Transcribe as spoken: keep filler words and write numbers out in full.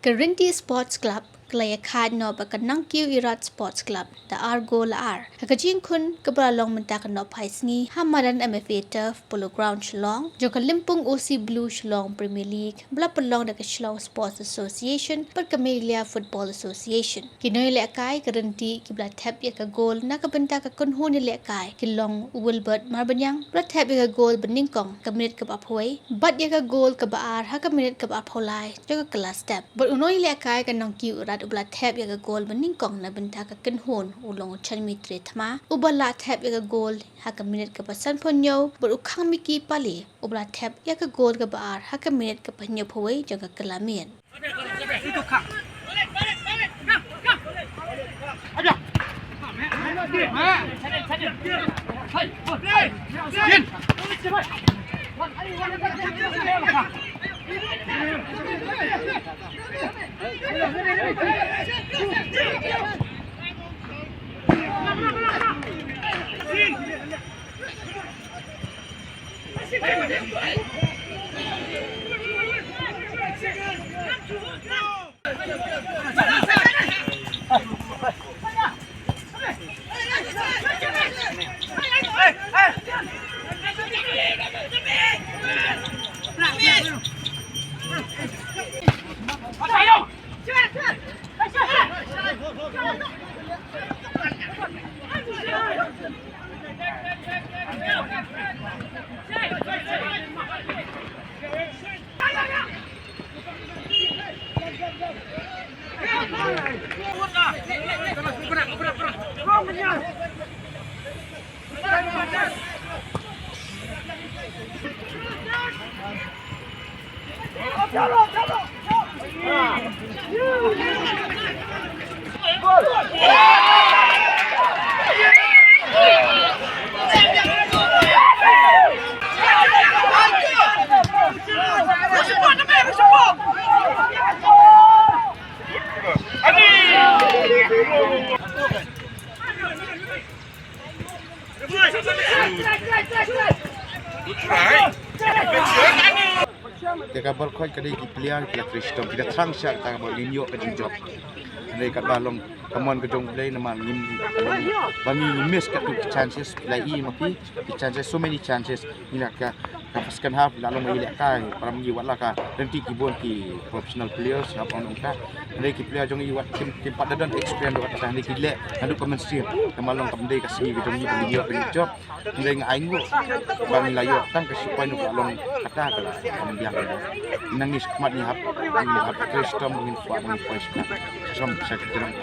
Ka Rynti Sports Club ka la ïakhaid noh bad ka Nongkiew Irat Sports Club da ar gol la ar ha ka jingkhun kaba la long mynta ka nohphai sngi ha madan M F A Turf Polo Ground Shillong jong ka Lympung O C Blue Shillong Premier League ba la pynlong da ka Shillong Sports Association bad ka Meghalaya Football Association. Ki nongïalehkai ka Rynti kiba la thep ïa ka gol na ka bynta ka kynhun ïalehkai ki long u Wilbert Marbaniang ba la thep ïa ka gol ba nyngkong ka minit kaba arphew wei bad ïa ka gol kaba ar ha ka minit kaba arphew lai jong ka kylla step. Bad u nongïalehkai ka Nongkiew Irat uba la thep ïa ka gol ba nyngkong na bynta ka kynhun u long u Chanmi Trethma uba la thep ïa ka gol ha ka minit kaba sanphew hynñiew bad u Khangmiki Pale uba la thep ïa ka gol kaba ar ha ka minit kaba hynñiewphew wei jong ka kylla miet. Te ka bor khoit ka dei ki player ki la trei shitom, ki la thrang sha kata ka bor, ngin ïoh ka jingjop. Hynrei katba long ka mon ka jong U Blei namar ngim, ba ngi miss katto ki chances, ki la i ma ki, ki chances, so many chances. Ngi la ka, ka second half la long ba i leh kai, para ngi wat la ka, dan ki, ki bun ki professional players, hap ong ong ka. Hynrei ki player jong i wat kim, kim pat da don experience wat ka, hynrei ki leh naduh ka mynsiem. Namar long kam dei ka sngi ka jong i ba ngi ïoh ka jingjop. Hynrei nga ai nguh ba ngi la ïoh tang ka shi point, ba long kata ka la ka mynbiang ka. Nang ngi shakhmat ngi hap, ngi hap trei shitom, ngi kwah ngi poi shakhmat. Shitom sha ka jrong.